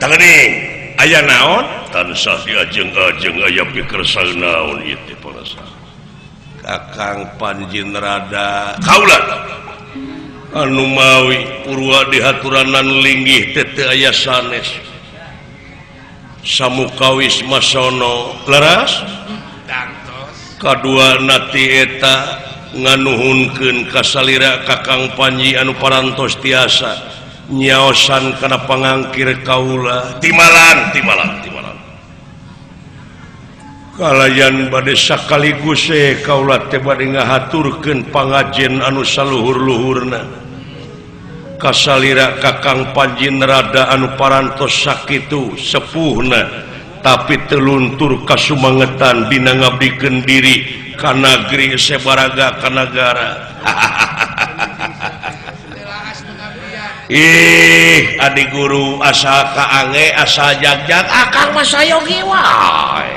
Tangani aya naon tansah diajeng-ajeng aya pikersa naon ieu teh parasa. Kakang Panjin Rada kaula anu mawi purwa dihaturanan linggih teh teu aya sanes. Samukawis masono leras kadua nati eta nganuhunkeun kasalira Kakang Panji anu parantos tiasa nyaosan kana pangangkir kaula timalan timalan timalan kalayan bade sakaligus kaula teh bade ngahaturkeun pangajen anu saluhur-luhurna kasalira Kakang Panji Rada anu parantos sakitu sepuhna tapi teluntur kasumangetan dina ngabdikeun diri ka nagri sabaraga ka nagara. Ih adi guru asal kaange asal jagjag akang mah sayogi wae.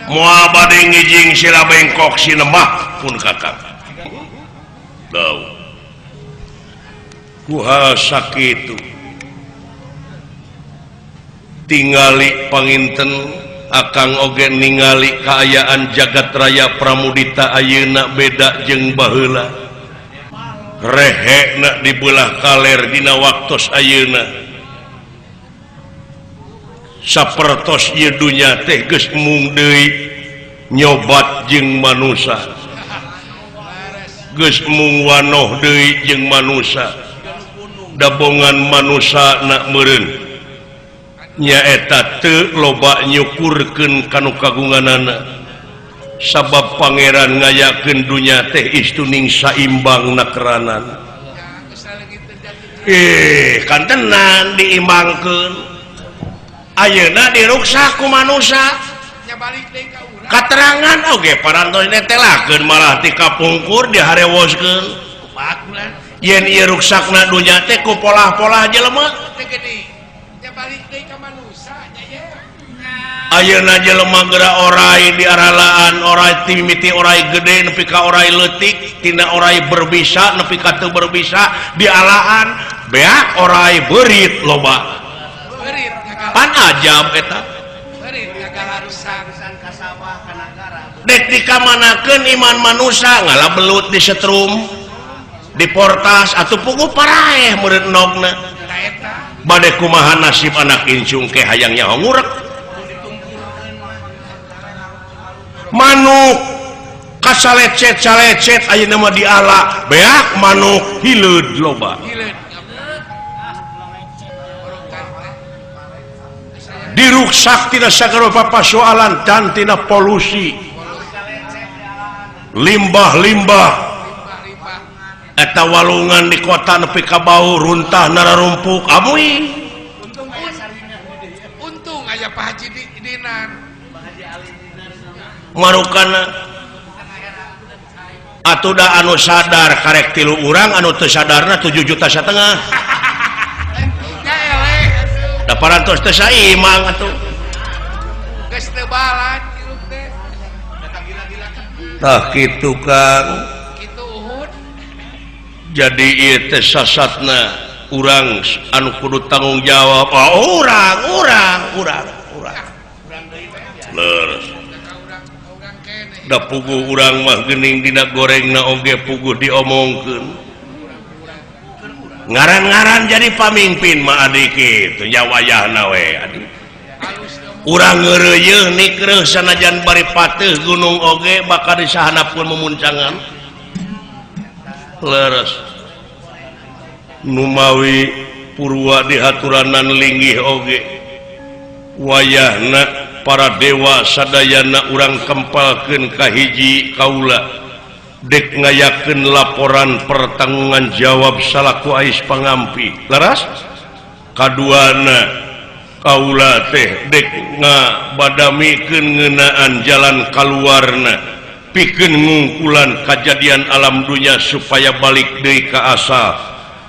Moal bade ngijing sila bengkok sinemah pun kakang. Dau. Kuha sakitu tingali panginten akang oge ningali kaayaan jagat raya Pramudita ayeuna beda jeung baheula. Rehekna dibelah kaler dina waktos ayeuna. Sapertos ieu dunya teh geus mung deui nyobat jeung manusa. Geus mung wanoh deui jeung manusa. Dabongan manusa na meureun. Nyaeta teu loba nyukurkeun kanu kagunganana. Sabab pangeran ngayakeun dunya teh istuning saimbang nakeranan. Kantenan diimbangkeun. Ayeuna diruksak ku manusa. Katerangan oge parantos netelakeun malah ti kapungkur diharewoskeun. Yen ieu ruksakna dunya teh ku polah-polah jelema. Ayeuna jelema geura orai di aralaan orai timiti orai gede nepi ka orai leutik tina orai berbisa nepi ka teu berbisa di alaan beak orai beurit loba pan ajab eta dek dikamanakeun iman manusa ngalah belut di setrum di portas atuh puguh paraeh meureun endogna bade kumaha nasib anak incung ke hayang nyaho ngurek manuk kasalecet-salecet ayeuna mah diala beak manuk hileud loba diruksak tina sagala pasoalan dan tina polusi limbah-limbah eta walungan di kota nepi ka bau runtah nararumpuk amuy untung aya Pak Haji Dinan marukana atuh da anu sadar karek 3 urang anu teu sadarna 7,5 juta da parantos teu saimang atuh geus teu balan hirup teh tah kitu Kang kitu uhud jadi ieu teh sasatna urang anu kudu tanggung jawab oh, urang urang urang urang leres da puguh urang mah geuning dina gorengna oge puguh diomongkeun ngaran-ngaran jadi pamimpin mah adik kitu nya wayahna we adik urang ngeureuyeuh nikreuh sanajan bari pateuh gunung oge bakal disahanapkeun memuncangan leres numawi purwa dihaturanan linggih oge wayahna para dewa sadayana urang kempalkeun ka hiji kaula dek ngayakeun laporan pertanggungan jawab salaku ais pangampi leres kaduana kaula teh dek ngabadamikeun ngeunaan jalan kaluarna pikeun ngungkulan kajadian alam dunya supaya balik deui ka asal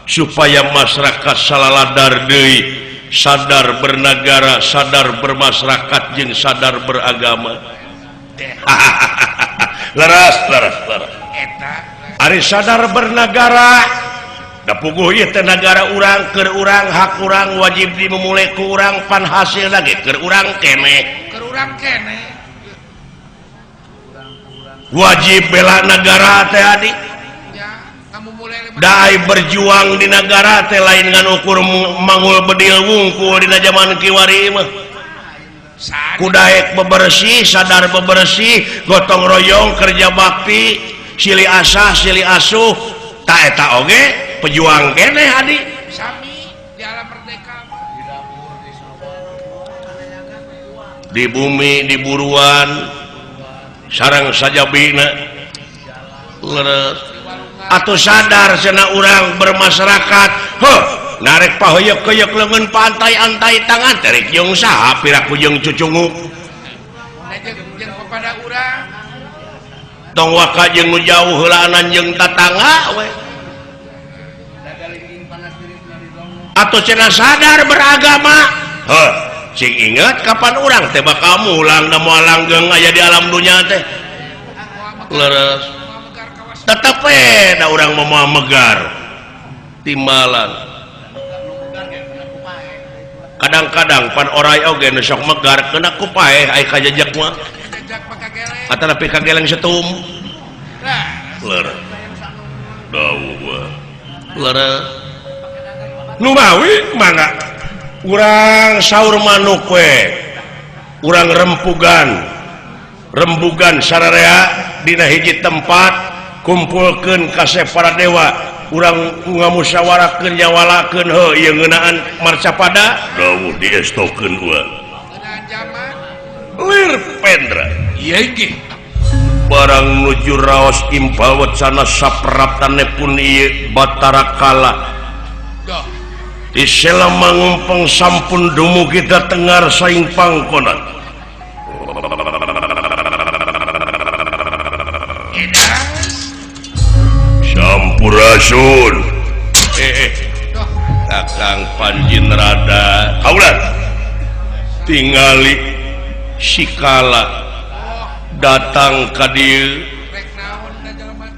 supaya masyarakat salaladar deui sadar bernegara sadar bermasyarakat jeung sadar beragama. Leres leres leres ari sadar bernegara Da puguh ieu teh nagara urang keur urang hak urang wajib dimumule ku urang pan hasil lagi keur urang keneh. Keur urang keneh. Wajib bela negara teh adik. Dai berjuang di negara teh lain ngan ukur mangul bedil wungkul dina zaman kiwari mah. Kudaek bebersih, sadar bebersih, gotong royong, kerja bakti, silih asah, silih asuh, ta eta oge pejuang keneh adik. Sami di alam merdeka di dapur di sawah di bumi di buruan sarang sajabina leres atau sadar cenah urang bermasyarakat heuh narek pahoyok-koyok leungeun pantai-antai tangan terek jeung saha piraku jeung cucunguk jeung kepada urang tong waka jeung nu jauh heulaanan jeung tatangga we atau cenah sadar beragama heuh sing inget kapan urang teh bakal mulang da moal langgeng aya di alam dunya teh leres tetep we da urang mah megar timbalan kadang-kadang pan orai oge nu sok megar kena ku paeh ai kajejek mah atanapi kageleng setum leres dawuh leres nu mawi mangga urang saur manuk we urang rembugan sararea dina hiji tempat kumpulkeun kasep para dewa urang ngamusyawarakeun nyawalakeun heuh ieu ngeunaan marcapada dawuh diestokeun urang lir pendra ieu ge barang nuju raos impal wacana sapraptane pun ieu Batara Kala Isela mangumpeng sampun dumugi datengar saing pangkonan. Sampurasun. Kakang Panjin Rada kaulan tingali sikala datang ka dieu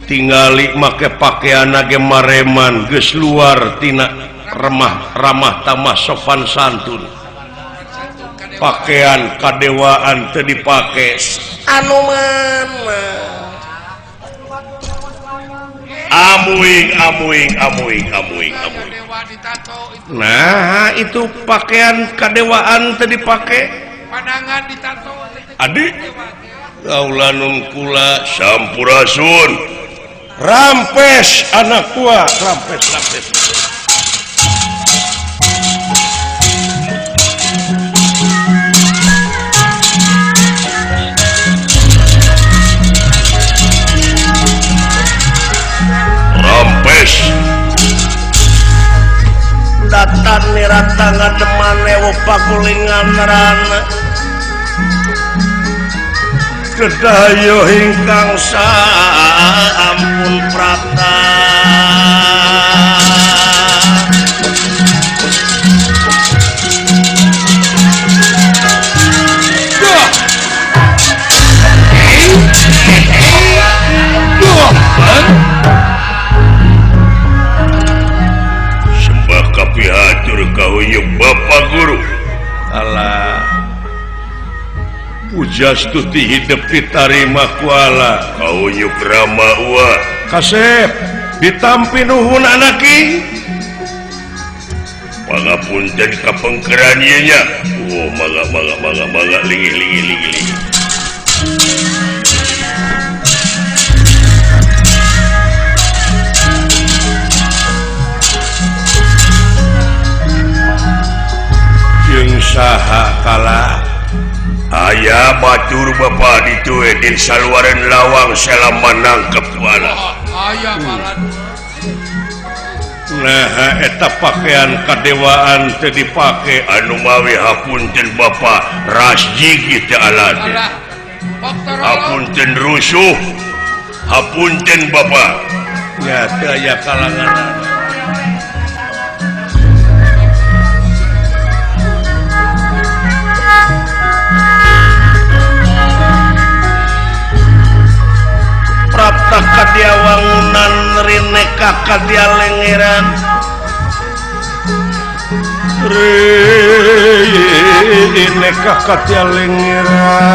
tingali make pakaian ge mareman geus luar tina remah ramah tamah sopan santun pakaian kadewaan teu dipake anu mana amuing amuing amuing amuing amuing nah itu pakaian kadewaan teu dipake pandangan ditato adik kaulanun kula sampurasun rampes anak tua rampes rampes rampes datan nirata ngademan ewo pagulingan rana kedayo ingkang sampun prata sembah kapihatur kahunyuk Bapak Guru Allah pujastuti hidup ditarima kuala kaunyuk rama ua kasep ditampi nuhun anaki pangapunten kapengkeran ieu nya oh mangga mangga mangga mangga lingih lingih lingih lingih jeung saha kala aya batur bapa ditu di saluaran lawang selama nangkep kuala aya malan nah eta pakaian kadewaan teu dipake anu mawi hapunten bapa rasjigi teh ala teh hapunten rusuh hapunten bapa nya teu aya kalangan. Prapta kadia wangunan rine neka ka dia lengeran Rene ka dia lengeran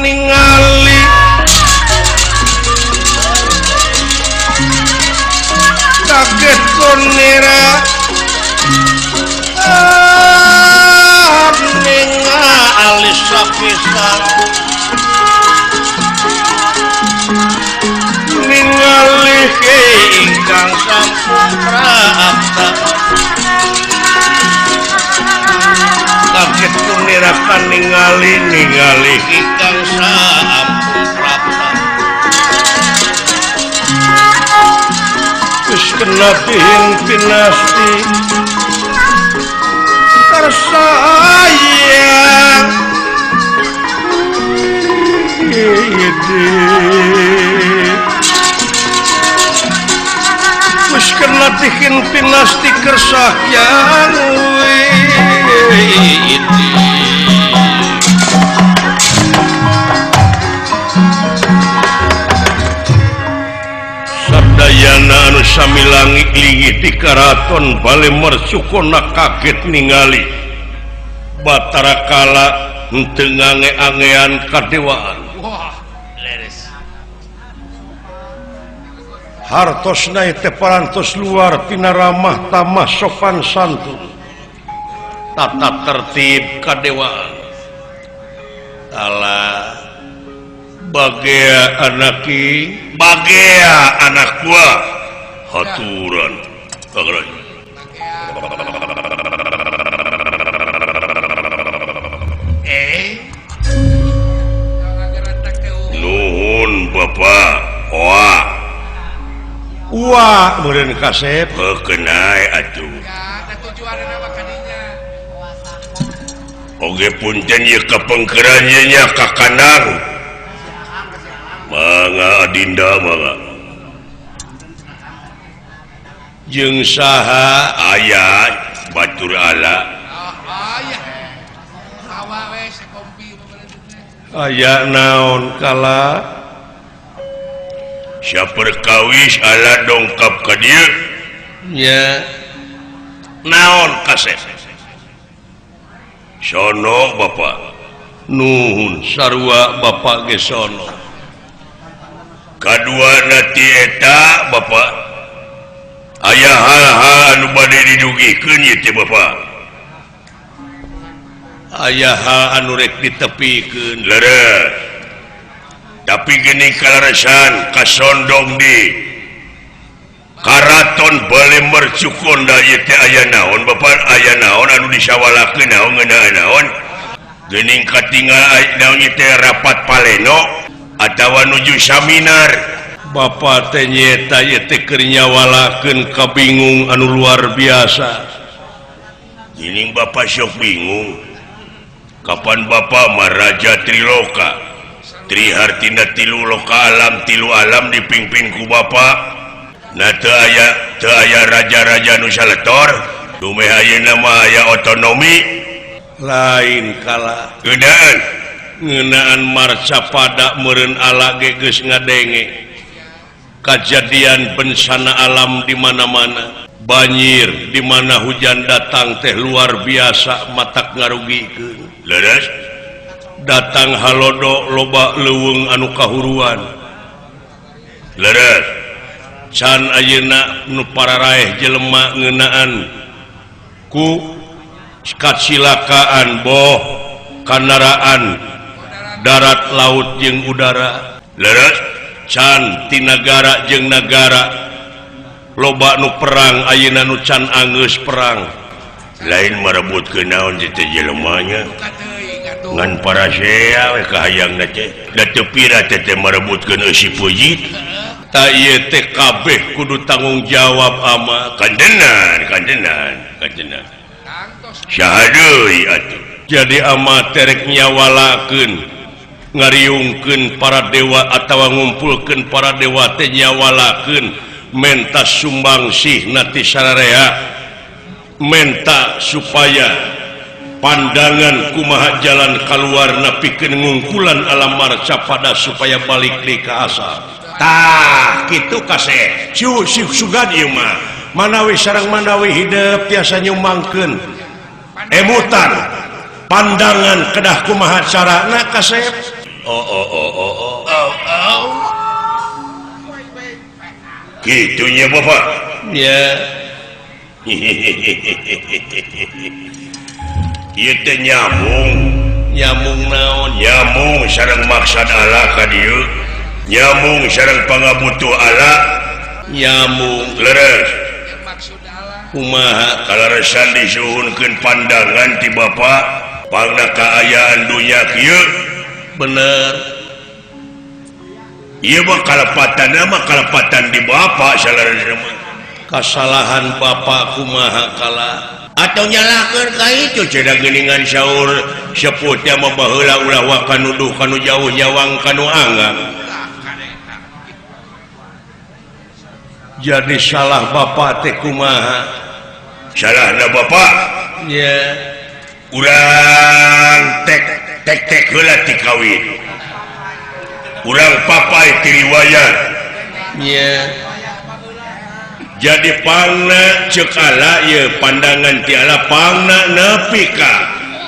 Ningali kaget konera ningali sapisan ningali ingkang sampun prapta kaget konera ningali ningali ingkang sampun prapta geus kena tihing pinasti tersayang geus kena tihing pinasti kersahyang Sadayana anu sami langit lingih di karaton Bale Mersukona kaget ningali Batara Kala henteu ngange-angean kadewaan. Wah, leres. Hartosna teh parantos luar tina ramah tamah sopan santun tata tertib kadewaan. Tala bagea anaki bagea anak buah haturan Pangraja. Nuhun Bapak. Wah. Wah, meureun kasep heukeun atuh. Oge punten ieu kapengkeran ieu nya ka kandang. Mangga adinda mangga. Jeung saha aya batur ala. Aya naon kala saperkawis ala dongkap ka dieu nya Naon kasep? Sono Bapak. Nuhun sarua Bapak ge sono. Kaduana ti eta Bapak aya hal-hal anu bade didugikeun ieu teh Bapak. Aya hal anu rek ditepikeun. Leres. Tapi geuning kaleresan kasondong di Karaton Bale Mercukonda ieu teh aya naon Bapak? Aya naon anu disawalakeun naon ngeunaan naon? Geuning katingal naon ieu teh rapat paleno atawa nuju saminar. Bapak teh nyeta ieu teh keur nyawalakeun kabingung anu luar biasa. Geuning Bapak sok bingung. Kapan Bapak mah Raja Triloka? Tri hartina tilu loka alam, tilu alam dipimpin ku Bapak. Nah teu aya raja-raja nu saletor, dumeh ayeuna mah aya otonomi. Lain kala. Ngeunaan ngeunaan marcapada meureun ala ge geus ngadenge. Kajadian bencana alam di mana-mana. Banjir di mana hujan datang teh luar biasa matak ngarugikeun. Leres. Datang halodo loba leuweung anu kahuruan. Leres. Can ayeuna nu pararaeh jelema ngeunaan ku kacilakaan boh kandaraan darat laut jeung udara. Leres. Can ti nagara jeung nagara loba nu perang ayeuna nu can anggeus perang. Lain merebutkeun naon teh jelemanya. Ngan parasea we kahayangna teh. Da teu pira teh merebutkeun eusi peuji. Ta ieu teh kabeh kudu tanggung jawab ama. Kandenan, kandenan, kandenan. Saha deui atuh. Jadi ama terek nyawalakeun ngariungkeun para dewa atawa ngumpulkeun para dewa teh nyawalakeun menta sumbangsih nati sararea menta supaya pandangan kumaha jalan kaluar napikeun ngungkulan alam marcapada supaya balik deui ka asal. Tah kitu kaseh. Sugan ieu mah. Manawi sareng manawi hidep tiasa nyumbangkeun emutan pandangan kedah kumaha carana kasep. Oh oh oh oh oh. Oh oh. Kitunya Bapak. Ya. Ieu teh nyambung. Nyambung naon? Nyambung sareng maksad Allah ka dieu. Nyambung sareng pangabutuh Allah. Nyambung leres. Maksud Allah. Kumaha kaleresan disuhunkeun pandangan ti Bapak pangna kaayaan dunya kieu. Bener. Ieu mah kalepatan mah kalepatan di Bapak saleresna mah. Kasalahan Bapak kumaha kala atau nyalahkeun ka itu cenah geuningan saur sepuh teh mah baheula ulah waka nuduh kanu jauh nyawang kanu anggang. Jadi salah Bapak teh kumaha? Salahna Bapak? Nya. Urang tek tek tek heula ti kawin. Urang papai ti riwayat. Nya. Jadi pangna ceuk ala ieu pandangan ti ala pangna nepi ka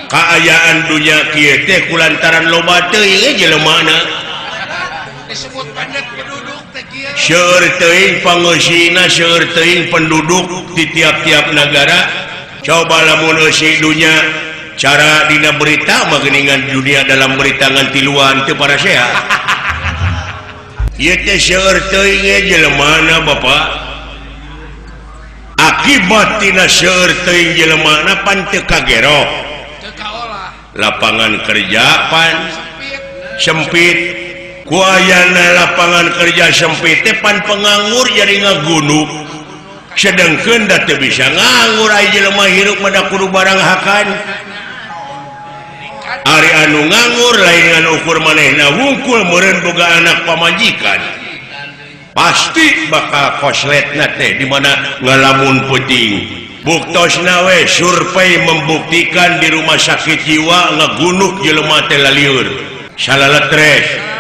kaayaan dunya kieu teh kulantaran loba teuing jelemana. Disebut padat penduduk teh kieu. Seueur teuing pangeusina, seueur teuing penduduk di tiap-tiap nagara. Coba lamun eusi dunya cara dina berita mah geuningan dunia dalam berita ngan tiluan teu parasea. Ieu teh seueur teuing jelemana Bapak. Akibat tina seueur teuing jelemana pan teu kagero. Teu kaolah. Lapangan kerja pan sempit. Ku ayana lapangan kerja sempit teh pan penganggur jadi ngagunuk. Sedengkeun da teu bisa nganggur aya jelema hirup mah da kudu barang hakan. Ari anu nganggur lain ngan ukur manehna wungkul meureun boga anak pamajikan. Pasti bakal kosletna teh di mana ngalamun peuting. Buktosna we survei membuktikan di rumah sakit jiwa ngagunuk jelema teh lalieur. Salaletres.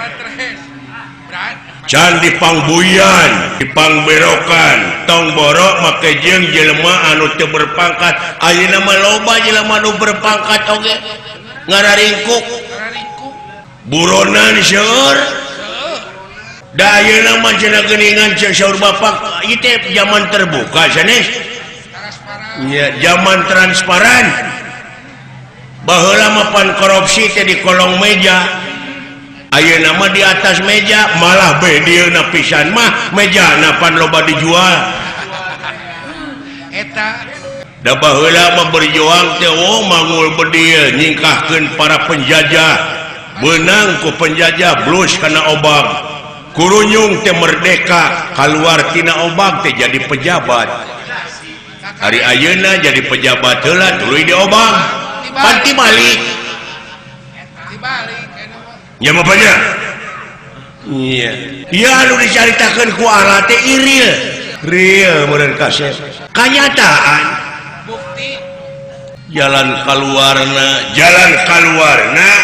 Can dipangbuyan, dipangberokan, tong borok make jeung jelema anu teu berpangkat. Ayeuna mah loba jelema nu berpangkat oge ngararingkuk. Buronan seueur. Da ayeuna mah cenah geuningan ceuk saur bapak, ieu teh zaman terbuka sanes. Nya zaman transparan. Baheula mah pan korupsi teh di kolong meja. Ayeuna mah di atas meja, malah be dieuna pisan mah mejana pan loba dijual. Eta da baheula mah berjuang teh oh mangul bedil nyingkahkeun para penjajah, beunang ku penjajah blus kana obag, kurunyung teh merdeka kaluar tina obag teh jadi pejabat. Hari ayeuna jadi pejabat heula tuluy diobag panti balik. Ya bapaknya. Iya. Iya anu dicaritakeun ku Allah teh iril. Real meureun kasep. Kanyataan bukti jalan kaluarna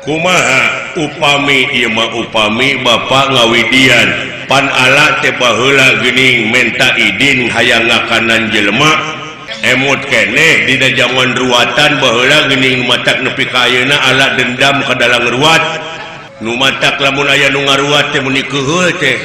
kumaha upami ieu mah upami bapak ngawidian pan Allah teh baheula geuning menta idin hayang ngakanan jelema emut keneh dina jaman ruatan baheula geuning matak nepi ka ayeuna ala dendam ka dalang ruat nu matak lamun aya nu ngaruat teh mun dikeheul teh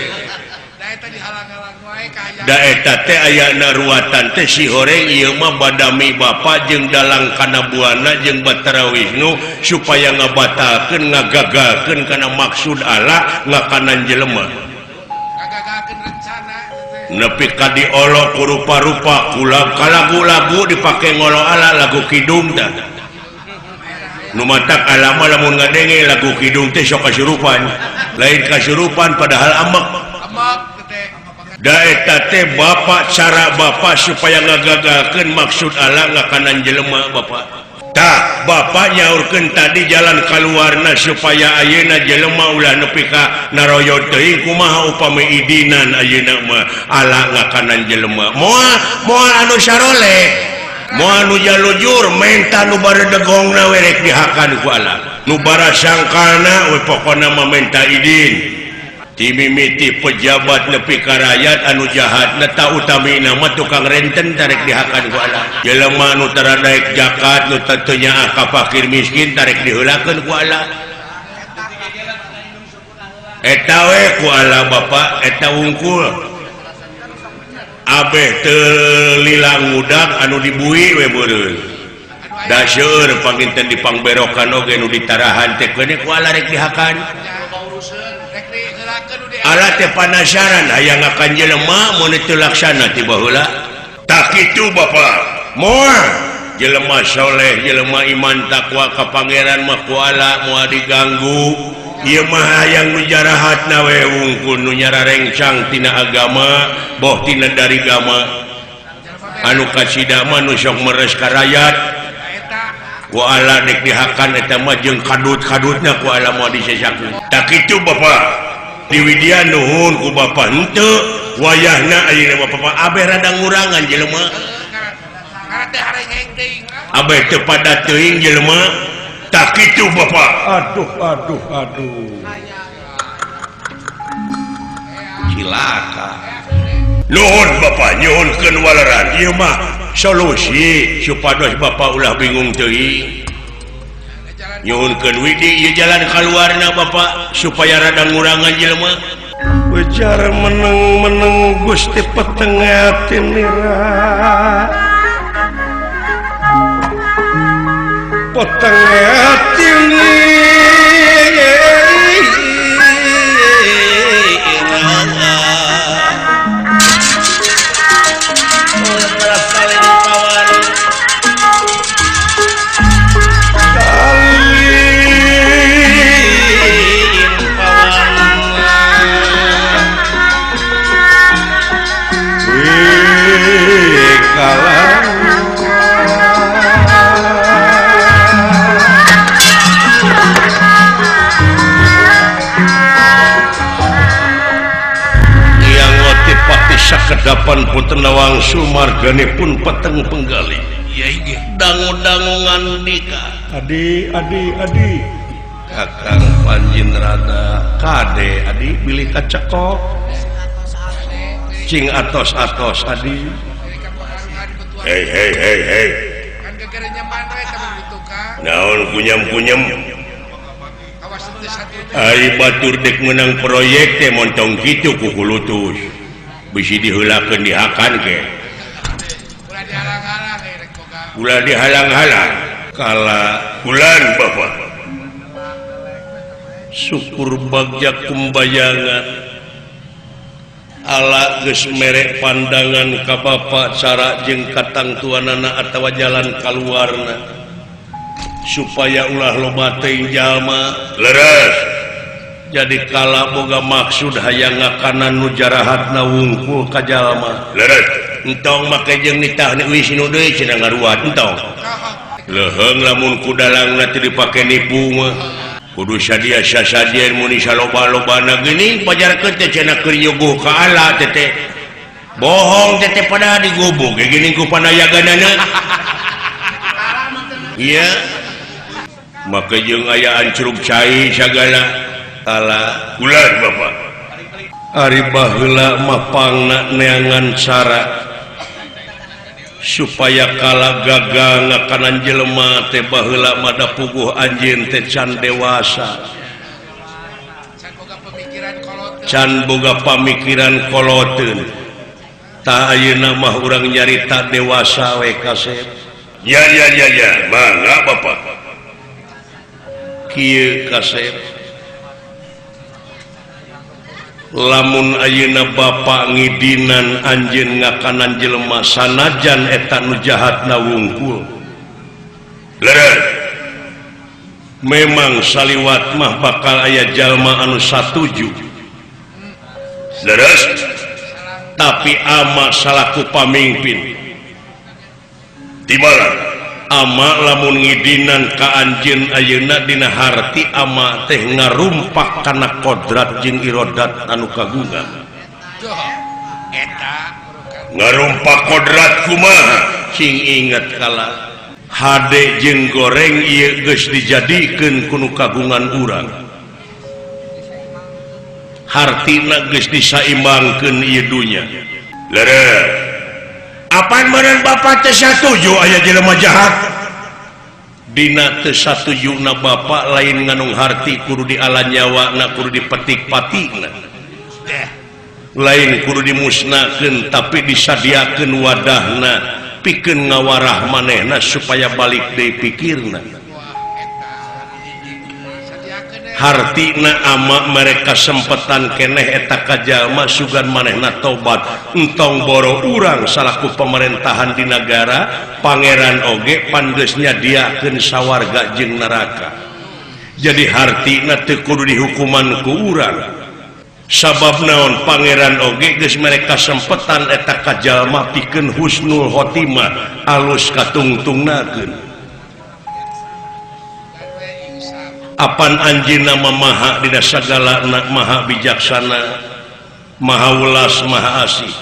da eta teh ayana ruatan teh si horeng ieu mah badami bapa jeung dalang kana buana jeung Batara Wisnu supaya ngabatalkeun ngagagalkeun kana maksud Allah ngakanan jelema nepi ka diolok ku rupa-rupa kula lagu-lagu dipake ngolo ala lagu kidung tah nu matak alama lamun ngadenge lagu kidung teh sok kasurupan lain kasurupan padahal amek da eta teh bapak cara bapak supaya ngagagalkeun maksud Allah ngakanan jelema bapak tah bapak nyaurkeun tadi jalan kaluarna supaya ayeuna jelema ulah nepi ka naroyot teuing kumaha upami idinan ayeuna mah ala ngakanan jelema moal moal anu saroleh moal nu jalujur menta nu baredegongna we rek dihakan ku Allah nu barasangkalna we pokona mah menta idin timimiti pejabat nepi ka rakyat anu jahat ta utamina mah tukang renten tarek dihakan ku Allah jelema nu tara daek zakat nu teu nyaah ka fakir miskin tarek diheulakeun ku Allah eta we ku Allah bapak eta wungkul abeh teu lila ngudag anu dibui we meureun da seueur panginten dipangberokan oge nu ditarahan teh keun ku Allah rek dihakan Allah teh panasaran hayang ngakan jelema mun teu laksana ti baheula tah kitu bapak moal jelema soleh jelema iman takwa ka pangeran mah ku Allah moal diganggu ieu mah hayang nu jarahatna we wungkul nu nyararengsang tina agama boh tina dari gama anu kasida mah nu sok meres ka rakyat ku Allah dek dihakan eta mah jeung kadut-kadutna ku Allah moal disesakeun tah kitu bapak diwidian nuhun ku bapak henteu wayahna ayeuna bapak abeh rada ngurangan jelema abeh teu padat teuing jelema tah kitu bapak aduh aduh aduh cilaka nuhun bapak nyuhunkeun waleran ieu mah solusi supados bapak ulah bingung teuing nyuhunkeun widi ieu jalan kaluarna bapak supaya rada ngurangan jelema ujar meneng-meneng Gusti peteng atinira peteng atinira Sakedapan Putri Nawangsu margane pun peteng penggali. Dangu-dangu ngandika. Adi adi adi. Kakang Panjin rada kade adi bilih kacekok cing atos-atos adi. Hei hei hei hei, naon kunyam-kunyam? Ari batur dek menang proyek teh montong kitu ku kulutus bisi diheulakeun dihakan ke. Ulah dihalang-halang kala bulan. Bapak syukur bagja kumbayangan ala geus mere pandangan ka Bapak cara jeung katangtuanana atawa jalan kaluarna supaya ulah loba teuing jalma. Leres. Jadi kala boga maksud hayang ngakanan nu jarahatna wungkul ka jalma. Leres. Entong make jeung nitah Wisnu deui cenah ngaruat entong. Leuheung lamun ku dalangna teu dipake nipu mah kudu sadia sasadien mun saloba-lobana geuning pajarkeun teh cenah keur nyuguh ka Allah teh teh bohong teh teh pada digubug ge geuning ku panayaganana. Iya, make jeung aya ancrub cai sagala ala bulan. Bapak ari baheula mah pangna neangan cara supaya kala gagal ngakanan jelema teh baheula mah da puguh anjeun teh can dewasa, can boga pamikiran koloteun. Tah, ayeuna mah urang nyarita dewasa we, kasep. Ya ya ya ya, mangga Bapak. Kieu, kasep, lamun ayeuna Bapak ngidinan anjeun ngakanan jelema sanajan eta nu jahatna wungkul. Leres. Memang saliwat mah bakal aya jalma anu satuju. Leres. Tapi ama salaku pamimpin timbalan ama lamun ngidinan ka anjeun ayeuna dina harti ama teh ngarumpak kana kodrat jeung irodat anu kagungan. Ngarumpak kodrat kumaha? Cing inget kala, hade jeung goreng ieu geus dijadikeun ku nu kagungan urang, hartina geus disaimbangkeun ieu dunya. Leres. Apaan meureun Bapak teh satuju aya jelema jahat? Dina teu satujuna Bapak lain nganung harti kudu diala nyawa na, kudu dipetik patina, lain kudu dimusnahkeun, tapi disadiakeun wadahna pikeun ngawarah manehna supaya balik deui pikirna. Hartina ama mere kasempetan keneh eta ka jalma sugan manehna tobat. Entong boro urang salaku pemerintahan di negara, pangeran oge pan geus nyadiakeun sawarga jeung neraka. Jadi hartina teu kudu dihukuman ku urang. Sabab naon? Pangeran oge geus mere kasempetan eta ka jalma pikeun husnul khotimah, alus katungtungnakeun. Apan anjeunna mah maha dina sagala, maha bijaksana, maha welas, maha asih.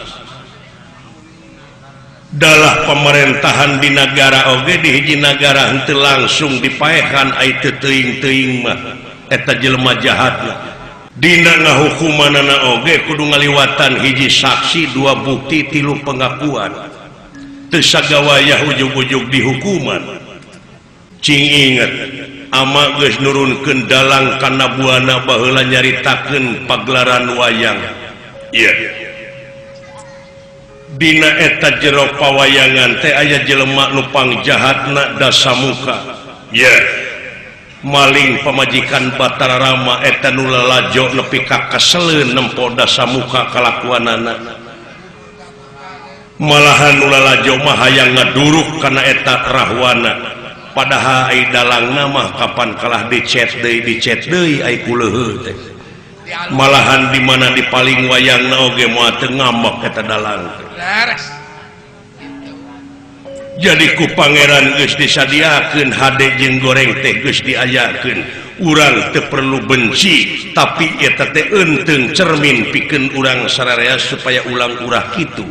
Dalah pemerintahan di negara oge di hiji negara henteu langsung dipaehan ai teu teuing-teuing mah eta jelema jahatna. Dina ngahukumanana oge kudu ngaliwatan hiji saksi, dua bukti, tilu pengakuan. Teu sagawayah ujug-ujug dihukuman. Cing inget, ama geus nurunkeun dalang kana buana baheula nyaritakeun pagelaran wayang. Iya, dina eta jero pawayangan teh aya jelema nu pangjahatna Dasamuka. Iya, maling pamajikan Batara Rama. Eta nu lalajo nepi ka kaseleun nempo Dasamuka kalakuanana, malahan nu lalajo mah hayang ngaduruk kana eta Rahwana. Padahal ai dalangna mah kapan kalah dicet deui, dicet deui ai kuleuheuh teh. Malahan di mana dipaling wayangna oge moal teu ngambek eta dalang teh. Jadi ku pangeran geus disadiakeun hade jeung goreng teh geus diayakeun. Urang teu perlu benci, tapi eta teh eunteung cermin pikeun urang sararea supaya ulang urah kitu.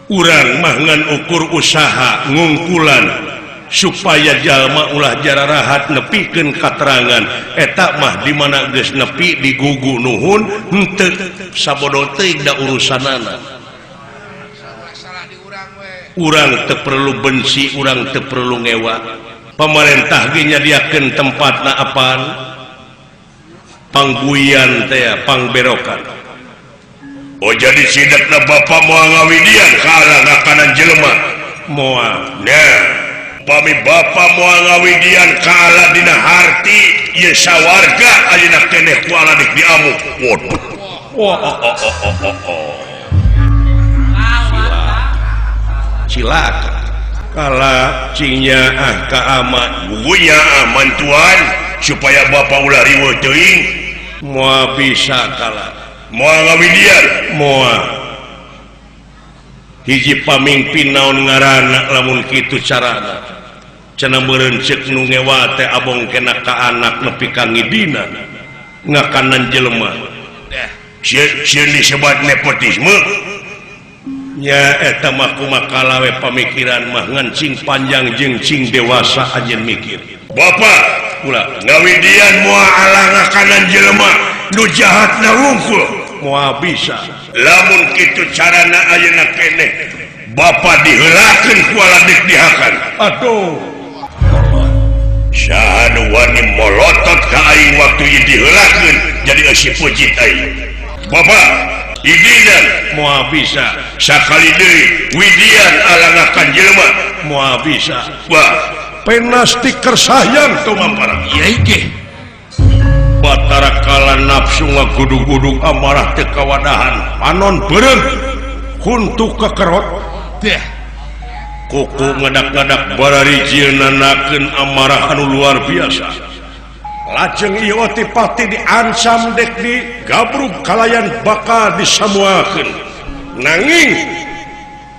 Urang mah ngan ukur usaha ngungkulan. Supaya jalma ulah jararahat nepikeun katerangan eta mah di mana geus nepi di gugu nuhun henteu sabodo teuing da urusanana. Urang teu perlu benci, urang teu perlu ngewa. Pemerintah ge nyadiakeun tempatna apaan? Pangguyan teh, pangberokan. Oh jadi sidakna bapak moal ngawidian ka arah ngakanan jelema. Moal. Nah, pami bapak moal ngawidian ka ala dina harti ieu sawarga ayeuna keneh ku ala dik diamuk. Waduh. Wah, oh, oh, oh, oh, oh, oh. Cilaka. Kala cingnya ah ka ama gugunya ah mantuan supaya bapak ulah riweuh teuing. Moal bisa kala. Moal ngawidian, moal. Hiji pamingpin naon ngaranna lamun kitu carana. Cenah meureun ceuk nu ngewa teh abong kena ka anak nepi ka ngidina ngakanan jelema. Sieun disebat nepotisme. Nya eta mah kumaha we pamikiran mah ngan cing panjang jeung cing dewasa anjeun mikir. Bapak ulah ngawidian moal ala ngakanan jelema nu jahatna wungkul. Moal bisa. Lamun kitu carana ayeuna keneh bapa diheulakeun ku aladek dihakan. Aduh. Saha nu wani molotot ka aing waktu ieu diheulakeun jadi eusi pujit aing. Bapak idinan moal bisa. Sakali deui widian ala ngakan jelema moal bisa. Wah, penasti kersayang tumampara. Ieu ge. Batara kala nafsu ngagudug-gudug amarah teu kawadahan panon beureum huntu kekerot Deh. Kuku ngadak-ngadak barari nanakeun amarah anu luar biasa. Lajeng ieu Otipati diancam dek digabrug kalayan bakal disamuakeun. Nanging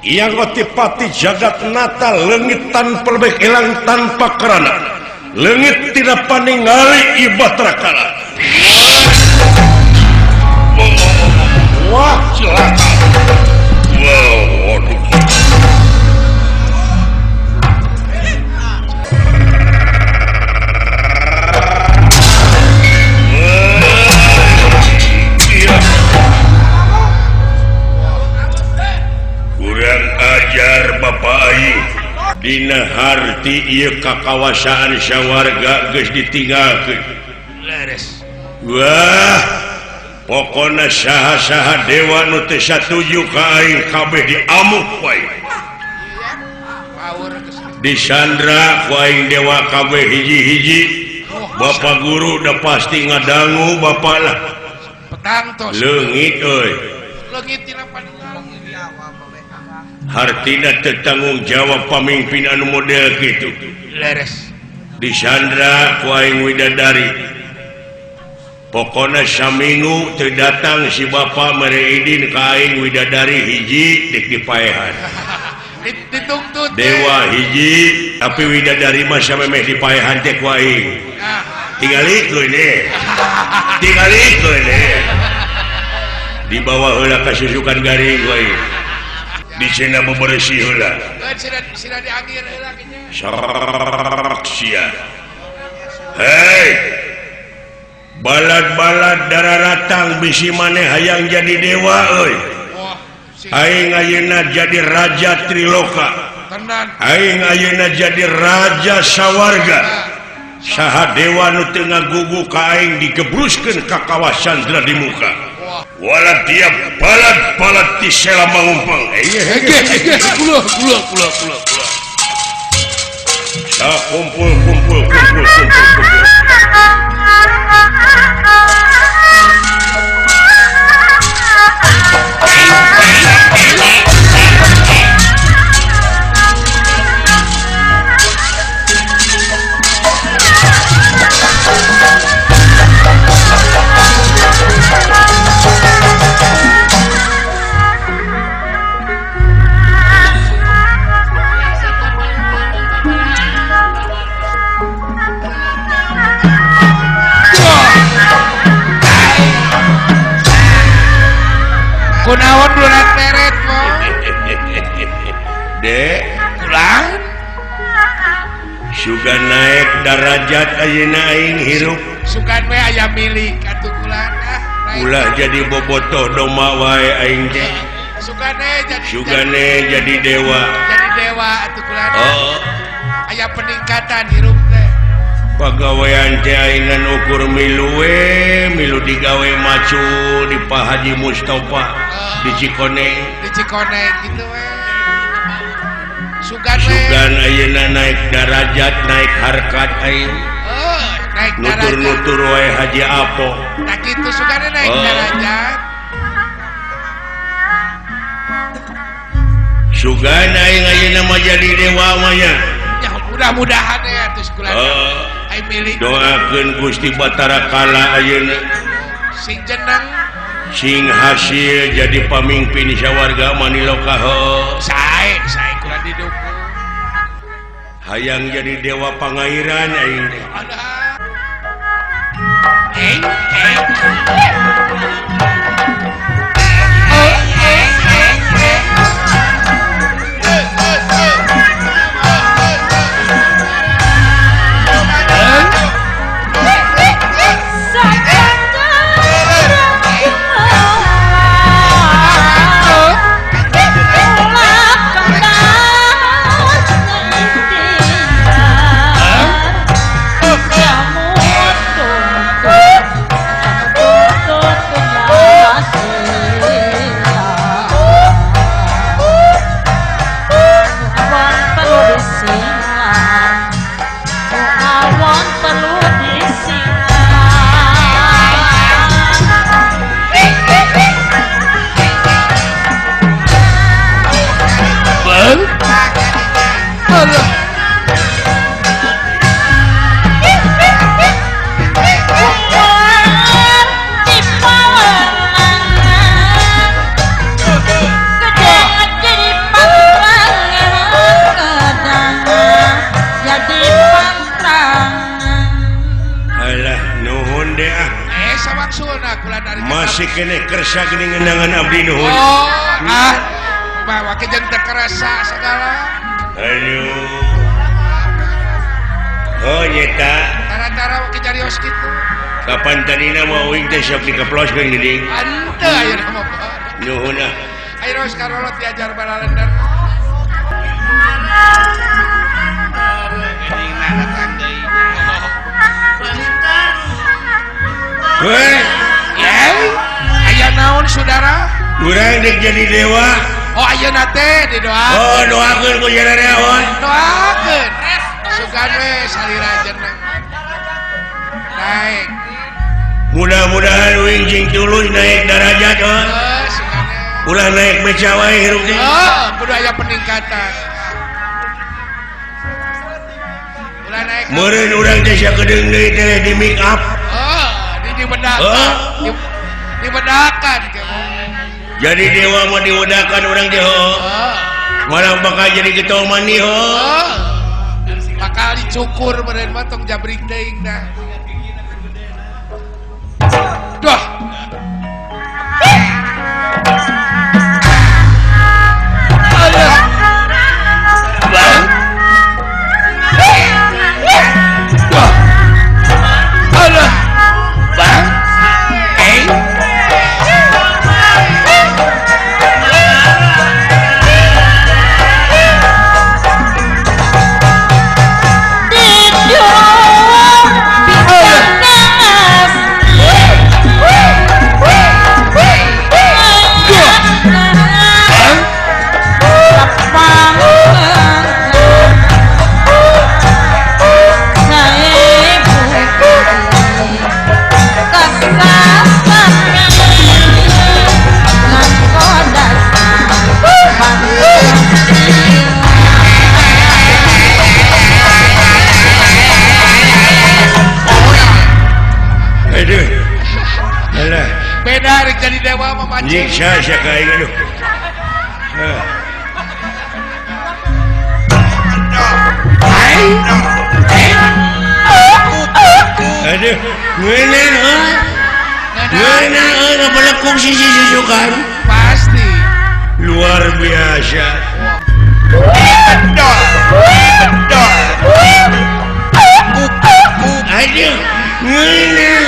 yang Otipati jagat nata leungit tanpa lebek elang tanpa kerana. Leungit tidak paningali Batara Kala. Wah, cilaka. Wow, waduh. Kurang ajar bapak aing. Dina harti ieu kakawasaan sawarga geus ditinggalkeun. Leres. Wah, pokona saha-saha dewa nu teu satuju ka aing kabeh diamuk wae. Disandra ku aing dewa kabeh hiji-hiji. Bapak guru udah pasti ngadangu bapak lah. Petang tos. Leungit euy. Leungit tina paningal. Hartina teu tanggung jawab pamimpin anu model kitu. Leres. Disandra ku aing widadari. Pokona saminggu teu datang si bapa mere idin ka aing widadari hiji dek dipaehan. Dituntut. Dewa hiji tapi widadari mah samemeh dipaehan teh ku aing. Tingali keun. Tingali keun. Dibawa heula ka susukan garing ku aing. Di cenah bebersih heula. Sira dianggir heula kieu. Sok sia. Hei. Balad-balad dararatang bisi maneh hayang jadi dewa euy. Aing ayeuna jadi raja Triloka. Aing ayeuna jadi raja sawarga. Saha dewa nu teu ngagugu ka aing digebruskeun ka kawah Sandra di muka. Wala tiap balad-balad ti sela mangumpeng. Kula kula kula kula kula. Sa kumpul kumpul kumpul kumpul kumpul. Kunaon bulan teret mo. Dek, Pulang. Sugan naik darajat ayeuna aing hirup. Sugan we aya milik atuh kula ah. Ulah jadi bobotoh domba wae aing teh. Sugane jadi dewa. Jadi dewa atuh kula. Oh. Aya peningkatan hirup teh. Pagawean teh aing ukur milu we, milu digawe macul di Pak Haji Mustafa di Cikoneng. Di Cikoneng gitu we. Sugan we. Sugan ayeuna naik darajat, naik harkat aing. Naik darajat. Nutur-nutur wae Haji Apo. Nah kitu sugane naik darajat. Sugan aing ayeuna mah jadi dewa mah nya. Ya mudah-mudahan ya atuh kula. Aing milik. Doakeun Gusti Batara Kala ayeuna sing jeneng sing hasil jadi pamimpin sawarga Maniloka heuh. Sae, sae kula didukung. Hayang jadi dewa pangairan aing teh. Masih kene kersa geuning ngenangan abdi nuhun. Oh, ah. Bawa ke jeung teu kerasa segala. Aduh. Oh nyeta. Tara-tara wake jarios kitu. Kapan tadina mah uing teh sok dikeploskeun geuning. Henteu ayeuna mah. Nuhun ah. Ayo geus karolot diajar balalender. Hei. Aya naon saudara? Urang dek jadi dewa. Oh ayeuna teh didoakeun. Oh doakeun ku jarereon. Doakeun. Sugan we salira jeneng. Naik. Mudah-mudahan uing jeung tulus naik darajat oh. Ulah naik beca wae hirup teh. Oh, kudu aya peningkatan. Ulah naik. Meureun urang teh sakedeung deui teh di make up. Oh, dibedakan. Dibedakan jadi dewa mau diwedakan orang teh oh. Malah bakal jadi getol mandi oh. Bakal dicukur meureun mah tong jabrik teuing dah. Duh. Beda rek jadi dewa mah mancing. Nyiksa sia ka aing aduh. Aduh, ngeunah euy. Ngeunah euy ngabelekung sisi susukan. Pasti. Luar biasa. Bedol. Bedol. Aduh ngeunah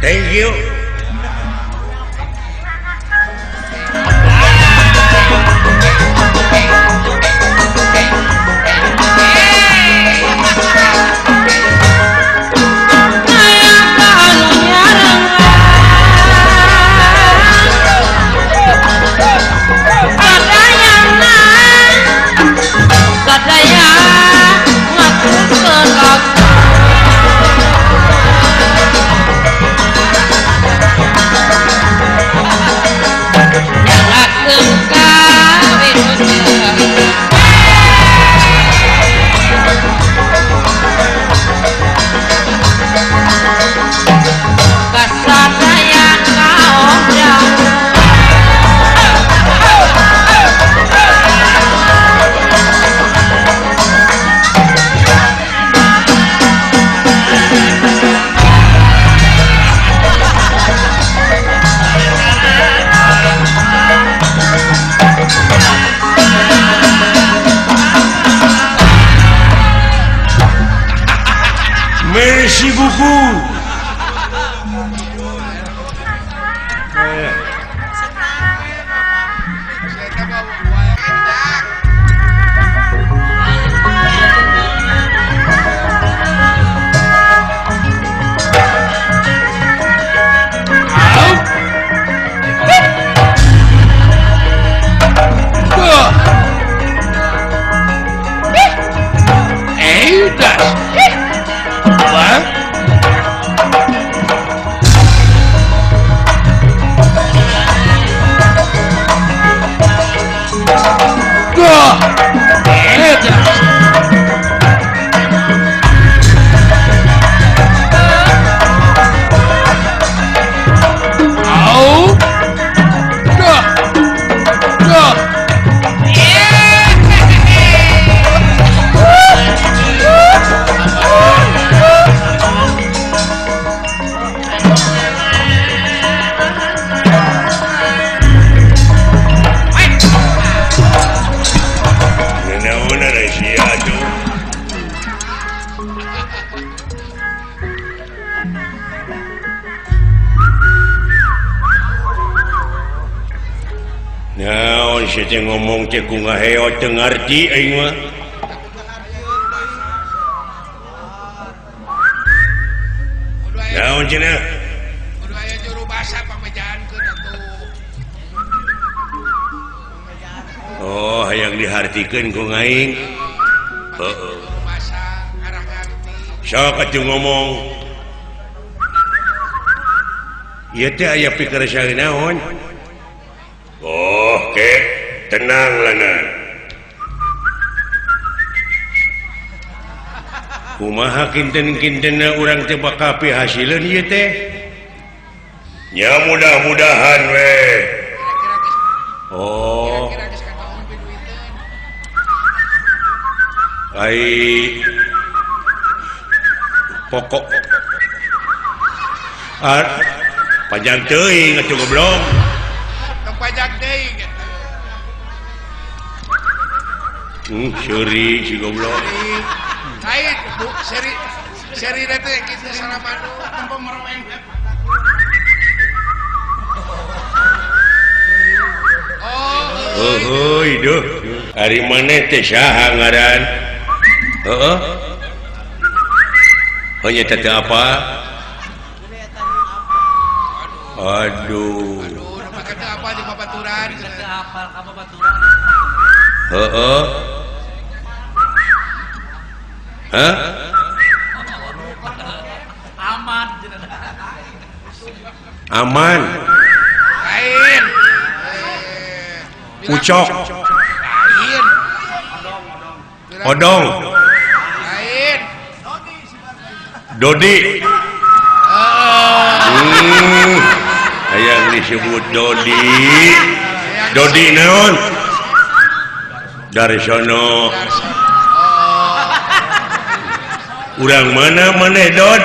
thank you. Merci beaucoup. Naon sia teh ngomong teh ku ngaheot teu ngarti aing mah. Naon cenah? Kudu aya juru basa pamejaankeun atuh. Oh, hayang dihartikeun ku aing. Heeh. Basa arah ngarti. Sok atuh ngomong. Ieu teh aya pikeresaeun naon? Oh, oke, tenang lana. Kumaha kinten-kintena urang teh bakal pihasileun ieu teh? Nya mudah-mudahan we. Oh. Ai pokok panjang teuing atuh goblok. Pajak deui gitu. Seuri si goblok. Lain, Bu, seri seri teh kitu salamanu tempo meroweng. Oh, heuy duh. Ari maneh teh saha ngaran? Heeh. Oh nya teh apa? Aduh. Heeh. Hah? Aman. Aman. Lain. Ucok. Lain. Odong. Lain. Dodi. Hayang disebut Dodi. Dodi naon? Darsono. Urang mana maneh Dod?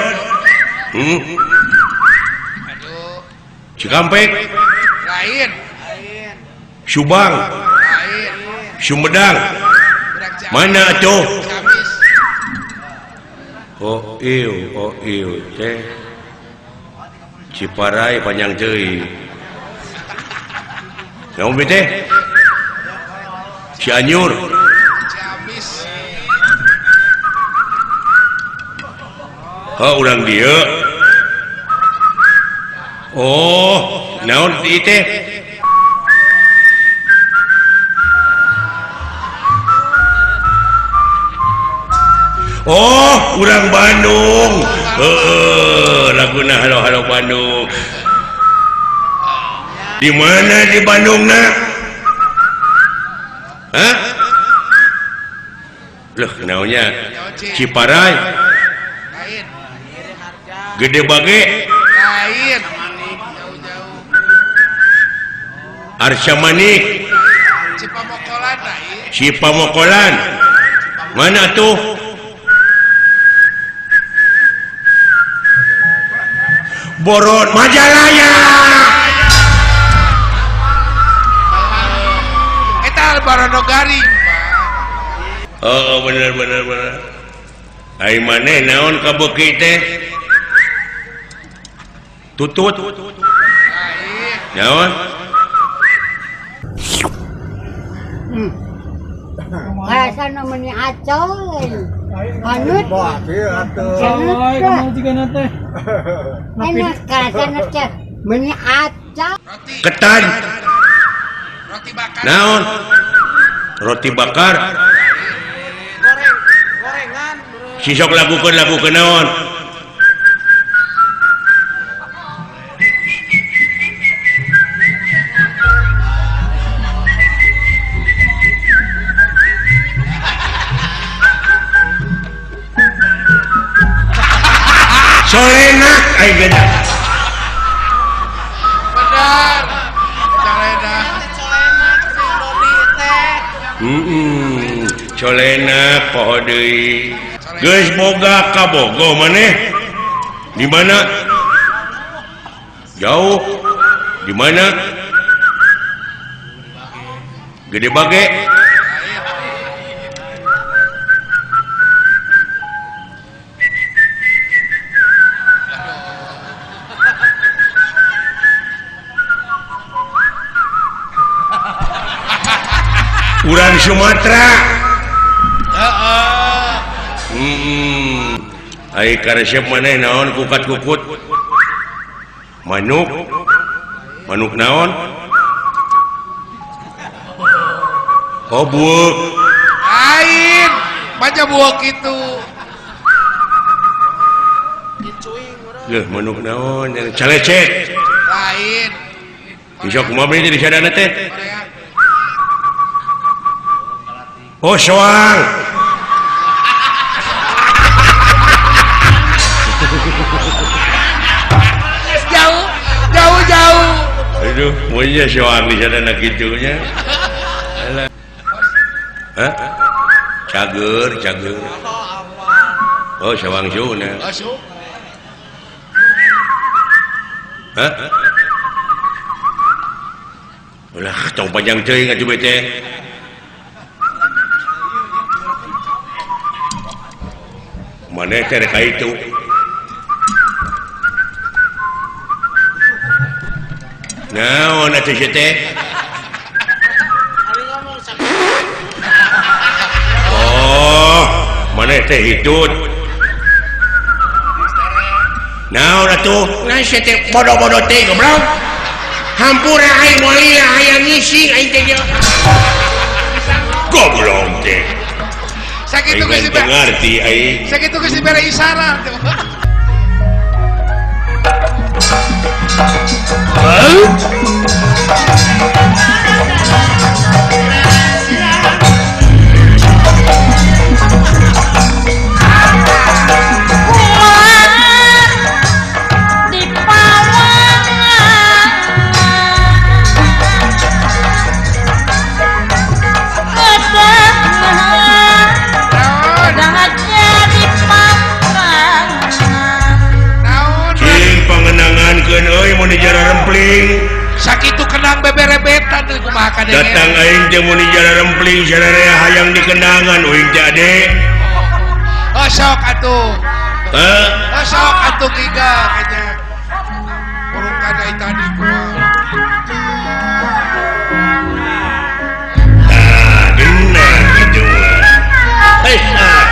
Cikampek. Lain. Subang. Lain. Sumedang. Mana atuh? Oh iu teh. Ciparai panjang teuing. Naon teh? Cianjur. Ciamis. Oh, urang dieu. Oh, naon ieu teh? Oh, urang Bandung. Heeh, laguna halo-halo Bandung. Di mana di Bandungna? Hah? Loh, naonnya? Ciparai. Gede Bage. Lain. Arca Manik. Cipamokolan lain. Cipamokolan. Mana tuh? Boron Majalaya. Eta Barono Garing, Pak. Oh, bener bener bener. Ai maneh naon kabeuki teh? Tutut. Naon? Rasana meni acoy. Hanut. Enak rasana teh meni acoy. Ketan. Roti bakar. Naon? Roti bakar. Goreng, gorengan. Sisok lakukeun lakukeun naon? Solenak aing gede. Benar. Colenak. Colenak sing Dodi teh. Colenak poho deui. Geus boga kabogoh maneh? Di mana? Jauh. Di mana? Gede Bage. Urang Sumatera. Heeh. Ai karesep maneh naon kukat-kukut? Manuk. Manuk naon? Oh, buuk. Lain, baca buuk itu. Leuh, manuk naon? Calecet. Lain. Bisa kumaha beuh di sadana teh? Oh, soang. Jauh, jauh, jauh. Aduh, maunya soang di sana gitunya. Hah? Cager, cager. Oh, soang suna. Hah? Ulah, tong panjang teuing atuh teh. Mana teh rek itu? Naon atuh si teh? Oh, mana teh hitut? Naon atuh? Nah si teh bodoh-bodoh teh goblok. Hampura aing moal lila hayang ngising aing teh. Goblok teh. Sakitu geus ngarti aing. Sakitu geus dibere isyarat. Dikenangkeun euy mun dijara rempling. Sakitu kenang beberebetan teh kumaha kadenge. Datang aing teh mun dijara rempling sararea hayang dikenangan uing teh ade. Oh sok atuh. Heh? Oh sok atuh giga kayaknya. Urungkan ai tadi kumaha. Tah geunah kitu mah. Hei ah.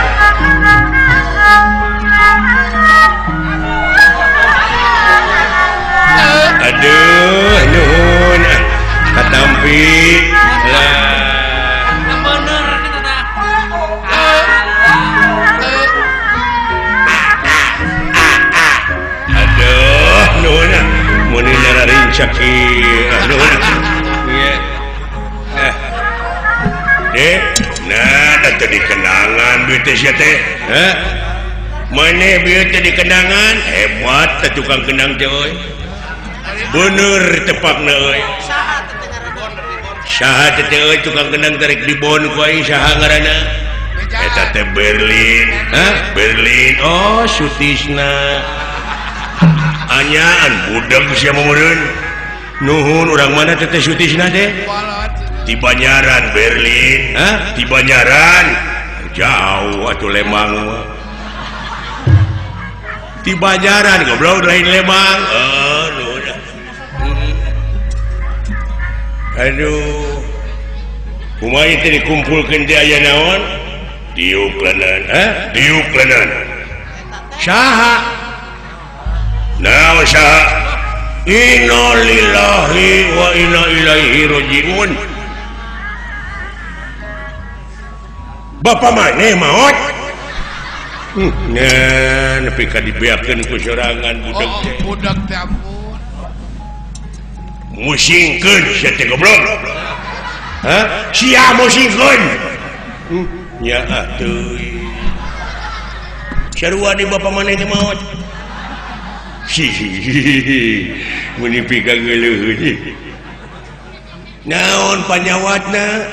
Aduh nuhun katampi lah. Bener kitu tah. Aduh nuhun mun nararinca kieu nuhun. Ieu. Dek, nah da teu dikenangan duit teh sia teh. Heh. Maneh bieu teh dikenangan hebat teh tukang kenang teh euy. Bener tepakna euy. Saha teh euy tukang kenang tarik dibon ku aing saha ngaranna? Eta teh Berlin. Hah? Berlin. Oh, Sutisna. Anyaan budeg sia meureun. Nuhun urang mana teh teh Sutisna teh? Di Banyaran Berlin. Hah? Di Banyaran. Jauh atuh Lembang mah. Di Banyaran goblok lain Lembang. Aduh, kumaha teh dikumpulkeun teh aya naon? Diuk leungeun, hah? Diuk leungeun. Saha? Naon saha? Innalillahi wa inna ilaihi rajiun. Bapak maneh maot? Nah, nepi ka dibeakeun ku sorangan budak teh. Oh, budak teh ampun. Musingkeun sia teh goblok. Hah? Sia musingkeun. Nya atuh. Sarua di bapa maneh teh maot. Hihihi. Mun pikageuleuh. Naon panyawatna?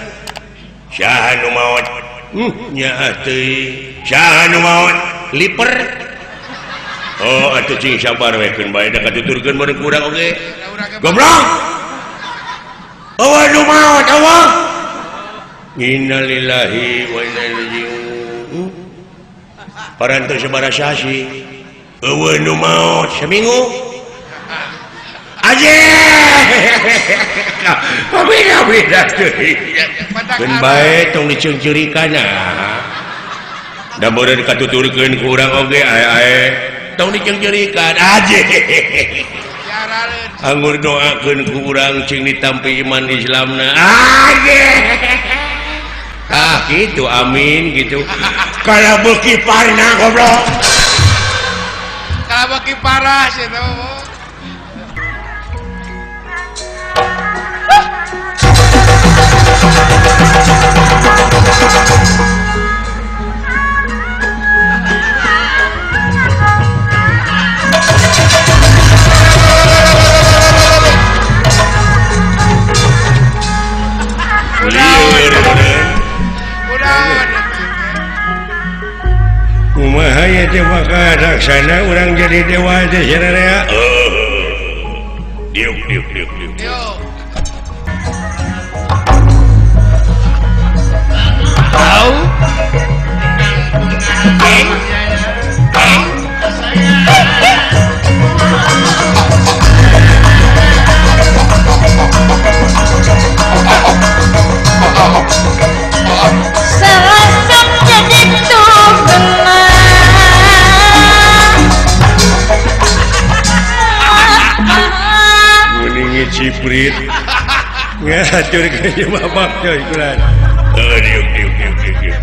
Saha nu maot? Nya atuh. Saha nu maot? Liper. Oh, atuh cing sabar we keun bae da katuturkeun meureun ku urang oge. Goblok. Eueuh nu maot eueuh. Innalillahi wa inna ilaihi raji'un. Parantos sabaraha sasi. Eueuh nu maot saminggu. Aje. Pabila-bila teuing. Keun bae tong diceungceurikan ah. Da meureun katuturkeun ku urang oge ae-ae. Tong diceungceurikan aje. Anggur doakeun ku urang cing ditampi iman Islamna. Aje. Ah gitu amin gitu. Kana beuki parna goblok. Kana beuki parah sia teh mah. Kumaha ya teh maka laksana urang jadi dewa teh sararea. Diuk diuk diuk diuk. Tahu? Serasap jadi tuh Muningi ciprit ngatur ke bapak coy kulan. Diuk diuk diuk diuk diuk.